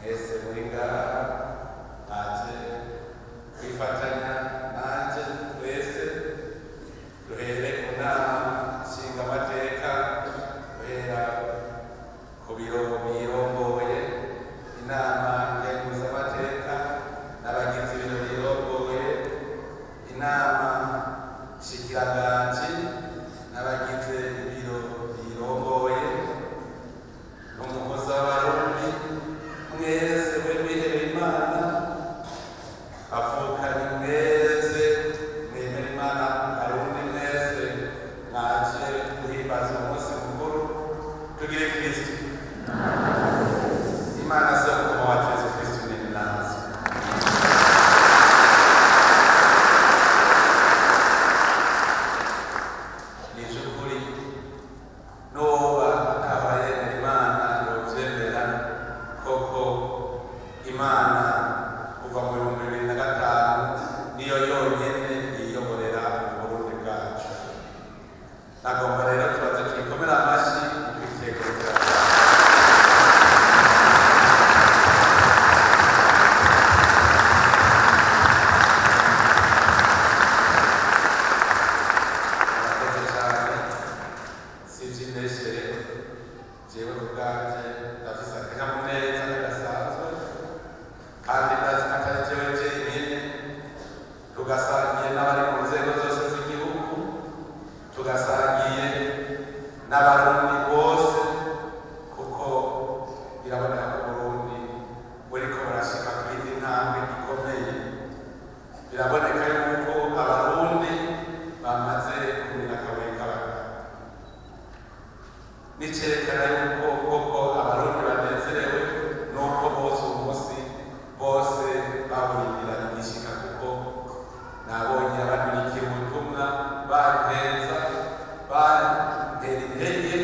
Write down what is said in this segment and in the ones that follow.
Mwese muri ngaha mwaje kwifatanya nanje twese, duhere ku nama nshingamateka, guhera ku biro birongoye, inama nkenguzamateka n'abagize ibiro birongoye, inama nshikiranganji n'abagize ibiro birongoye, n'umuhuza w'Abarundi, mwese mwe mwihebeye Imana, bavukanye mwese mwemera Imana, Abarundi mwese mwaje guhimbaza umunsi mukuru. Tugire Kristo. Imana soko wacu Yesu Kristo ni nazo. Ni ivy'ukuri, n'uwoba atahora yemera Imana yovyemera koko. Imana kuva mu 2005 niyo yonyene yiyoborera Uburundi bwacu. Nagomba rero tubaze tuyikomere amashi mu kwikegurira. Murakoze cyane. Si ivy'indeshere, jewe ubwanje ndafise akanyamuneza kadasanzwe, kandi ndazi ko atari jewe jenyine tugasangiye n'abari mu nzego zose z'igihugu, tugasangiye n'Abarundi bose, kuko biraboneka ko Burundi buriko burashika ku yindi ntambwe ikomeye. Biraboneka yuko Abarundi bamaze kumira akabuye k'abagabo, nicerekana yuko koko Abarundi banezerewe nuko bose uyu munsi bose bawurindiranye igishika, kuko nabonye abandurikiye ubutumwa bampeza, bantera intege.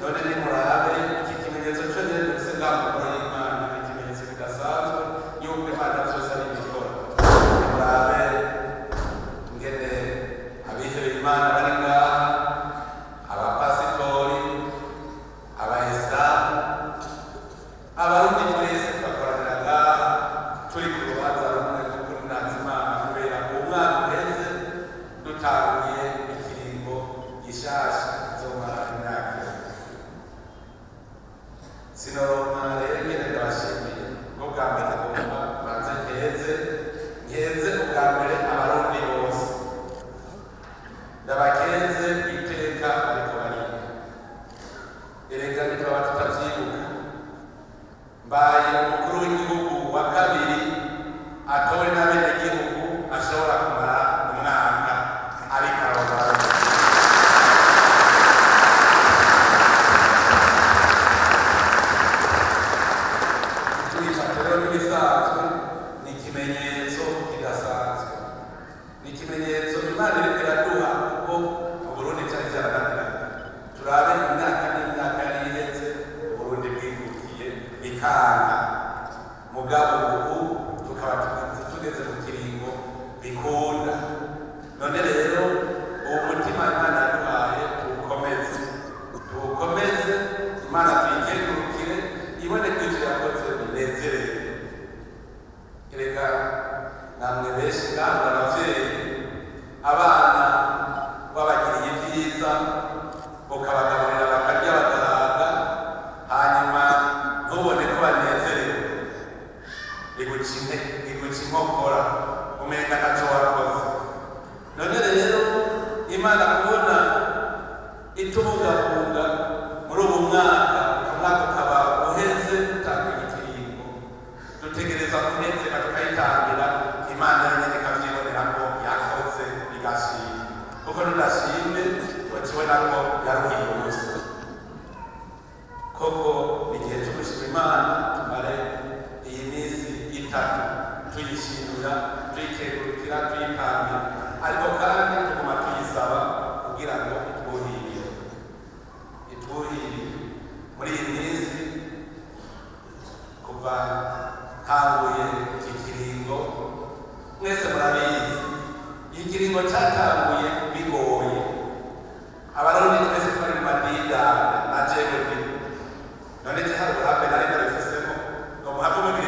None nimurabe iki kimenyetso cyo nyene dufise ngaha mu ngoro y'Imana, ni ikimenyetso kidasanzwe yuko Imana vyose ari ibikora. Nimurabe ingene abihebeye Imana bari ngaha, abapasitori, abayisilamu, Abarundi twese tugakoranira ngaha turi ku rubanza rumwe, kuko ninazi Imana kubera umwaka uheze dutanguye ikiringo gishasha kizomara imyaka ibiri. Sinoronka rero ingene ndabashimiye. Bwo bwa mbere nagomba banze nkeze ubwa mbere Abarundi bose, ndabakeze iteka ariko bariga. Erega ntitwaba tutavyibuka, mbaye umukuru w'igihugu wa kabiri atowe n'abenegihugu ashobora kumara umwaka ariko arongora. Tubifata rero n'ibisanzwe, ni ikimenyetso kidasanzwe, ni ikimenyetso Imana iriko iraduha, kuko mu Burundi vyari vyarananiranye. Turabe imyaka n'imyaka yari iheze Uburundi bwikukiye bikanga, mugabo ubu tukaba tugeze mu kiringo bikunda. None rero uwo mutima Imana yaduhaye tuwukomeze, tuwukomeze, Imana tuyikengurukire, ibone ko ivyo yakoze binezerewe. Erega namwe benshi ngaha abavyeyi, abana babagiriye ibyiza, ukabagaburira bakarya bagahaga, hanyuma ntubone ko banezerewe, iguca inkokora, umenga ntaco wakoze. None rero Imana kubona itubungabunga muri ubu mwaka, umwaka ukaba uheze utanguye ikiringo, dutegereza kunezerwa tukayitangira Imana yonyene ikavyibonera ko yakoze igashima, kuko tudashimye tukibona ko yaruhiye ubusa. Koko ni igihe cyo gushima Imana, tumare iyi minsi itatu tuyishimira, tuyikengurukira, tuyitambira, ariko kandi tuguma tuyisaba kugira ngo itwuhirire, itwuhirire muri iyi minsi. Kuva ntanguye iki kiringo, mwese murabizi, iki kiringo cyatanguye bigoye. Abarundi twese twari mu madidane, na jewe ndimo. None je hari uburambe nari nabifisemo ngo muhave mugira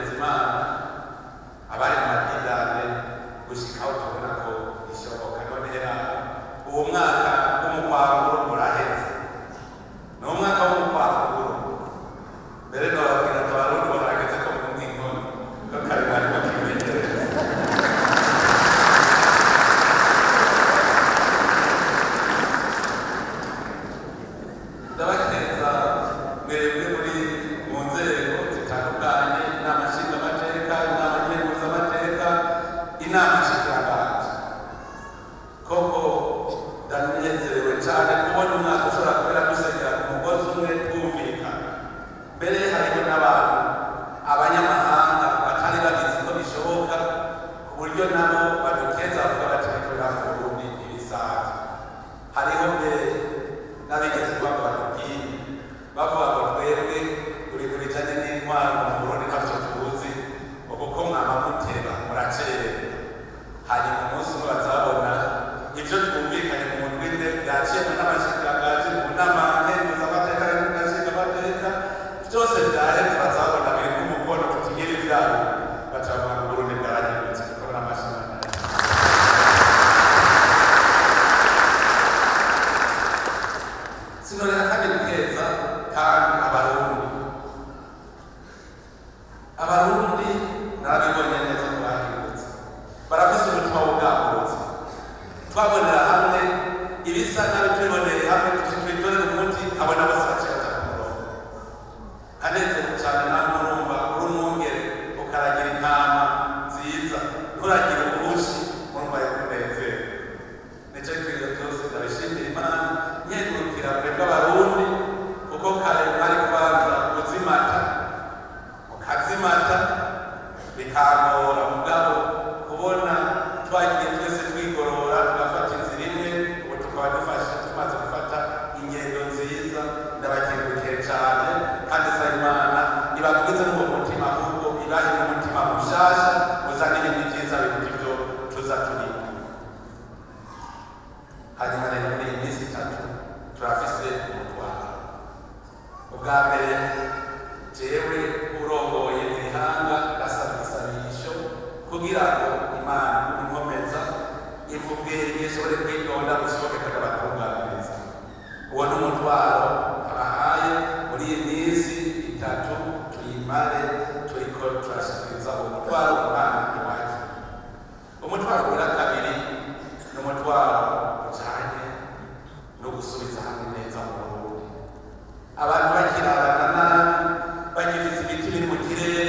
Tunezereza Imana abari mu madidane gushikaho tubona ko bishoboka. None rero uwo mwaka w'umukwanguro muraheze, ni umwaka w'umukwanguro. Mbere nababwira ati abarundi barageze ko mu nkoni ko kare bari bakimenyereza. Ndabakeza mwebwe muri mu nzego zitandukanye, inama nshingamateka, inama nkenguzamateka, inama nshikiranganji. Koko ndanezerewe cyane kubona umwaka ushobora kubera dusenyera ku mugozi umwe twumvikana. Mbere hariho n'abantu abanyamahanga batari babizi ko bishoboka, ku buryo nabo badukeza bavuga bati bikorera mu Burundi ibisanzwe. Hariho mbere n'abigeze kuba ngo badupime, bavuga ngo twebwe ibintu bijanye n'intwaro mu Burundi ntavyo tuzi, ngo kuko mwama muteba muracererwa. Hanyuma umunsi umwe bazabona ivyo twumvikanye mu ndwi ine byaciye mu nama nshikiranganji, mu nama nkenguzamateka n'nshingamateka, byose vyaheze, bazabona biri ku mukono tutigire ivyabo, baca bavuga ngo Uburundi bwarahindutse kuko n'amashimwe. Sinorera kandi gukeza kandi abarundi. Abarundi narabibonye neza ko bahindutse, barafise umutima w'ubwagutse. Twabonera hamwe ibisa nabi, tubiboneye hamwe tubitorere umuti, abona bose baciye baja ku murongo. Hanezerewe cyane nawe murumva uri umwungere ukaragira intama nziza, nturagira ubushi, murumva yuko unezerewe. Nicyo ibyo byose ndabishimira Imana, nkengurukira mwebwe abarundi, kuko kare mwari kubanza kuzimata mukazimata bikangora, mugabo kubona twagiye twese twigorora tugafata inzira imwe, ubu tukaba dufashe tumaze gufata ingendo nziza. Ndabakengurukiye cyane kandi saba Imana ibagumize n'uwo mutima, ahubwo ibahe n'umutima mushasha uzane ibintu byiza biruta ibyo tuza turimo. Hanyuma rero muri iyi minsi itatu turafise umutwaro. Ubwa mbere jewe urongoye irihanga ndasaba igisabisho kugira ngo Imana inkomeza imubwenge ishobore kwitonda bishoboke kandi abatunganiriza. Uwo ni umutwaro abahaye muri iyi minsi itatu, tuyimare turiko turashikiriza uwo mutwaro Imana iwacu. Umutwaro ugira kabiri ni umutwaro ujanye no gusubiza hamwe neza mu Burundi. Abantu bakirabana nabi, bagifise ibiti biri mu kirere,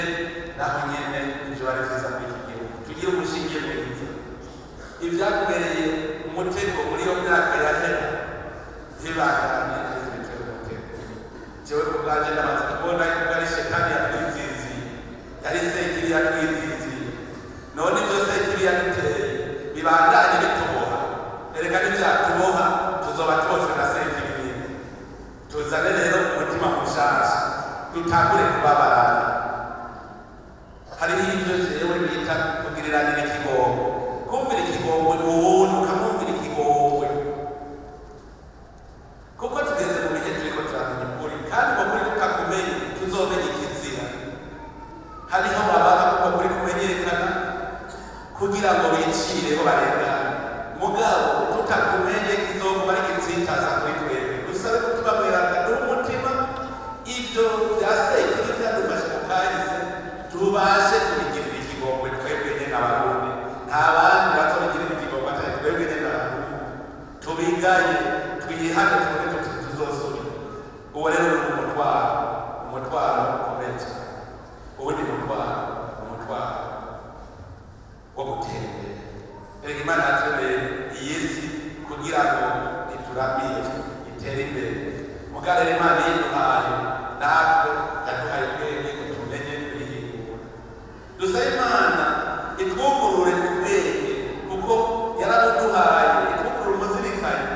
naho nyene ivyo bari vyiza muri iki gihugu. Tugire umushinge mwiza. Ivyakubereye umutego muri iyo myaka yahera ntibandanye ari ibitego umutego. Jewe ku bwanje ndamaze kubona yuko ari shetani yatwiziziye, yari sekibi yatwiziziye. None ivyo sekibi yaduteye bibandanye bituboha. Erega nivyatuboha tuzoba tuboshwe na sekibi nyene. Tuzane rero umutima mushasha, dutangure kubabarana. Hariho ivyo jewe bita kugiriranira ikigongo. Kumvira ikigongwe ni ubuntu, ukamwumvira ikigongwe. Kuko tugeze mu bihe turiko turamenya ukuri, kandi uko kuri tutakumenye tuzomenya ikizira. Hariho ababa kuko kuri kumenyekana kugira ngo bicireho barengane. Mugabo tutakumenye kizoguma ari igitsitaza kuri twebwe. Dusabe umutima mweranda n'umutima, ivyo vya sekibi vyadufashe mu kahise tubashe kubigirira ikigongwe twebwe nyene abarundi. Nta bandi bazobigirira ikigongwe atari twebwe nyene abarundi. Tubigaye, twihane, tuvuge tuti tuzosubira. Uwo rero ni umutwaro, umutwaro ukomeye cyane. Uwundi mutwaro ni umutwaro wo gutera imbere. Erega Imana yaturemeye iyi si kugira ngo ituramire, itere imbere. Mugabo rero Imana yiduhaye, natwe yaduhaye ubwenge ngo tumenye kuyihingura. Dusabe Imana itwugurure ubwenge, kuko yarabuduhaye, itwugurure umuzirikanyi,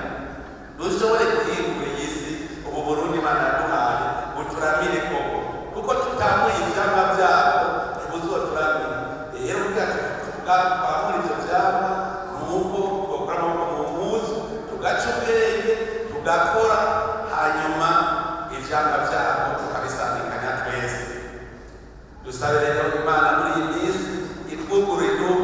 dushobore guhingura iyi si ubu Burundi Imana yaduhaye buturamire koko, kuko tutamuye ivyamwa vyabwo ntibuzoturamira. Rero kugira twamure ivyo vyamwa nuko twokura amaboko mu mpuzu, tugaca ubwenge, tugakora, hanyuma ivyamwa vyabwo tukabisangikanya twese. Dusabe rero Imana Ifunguro.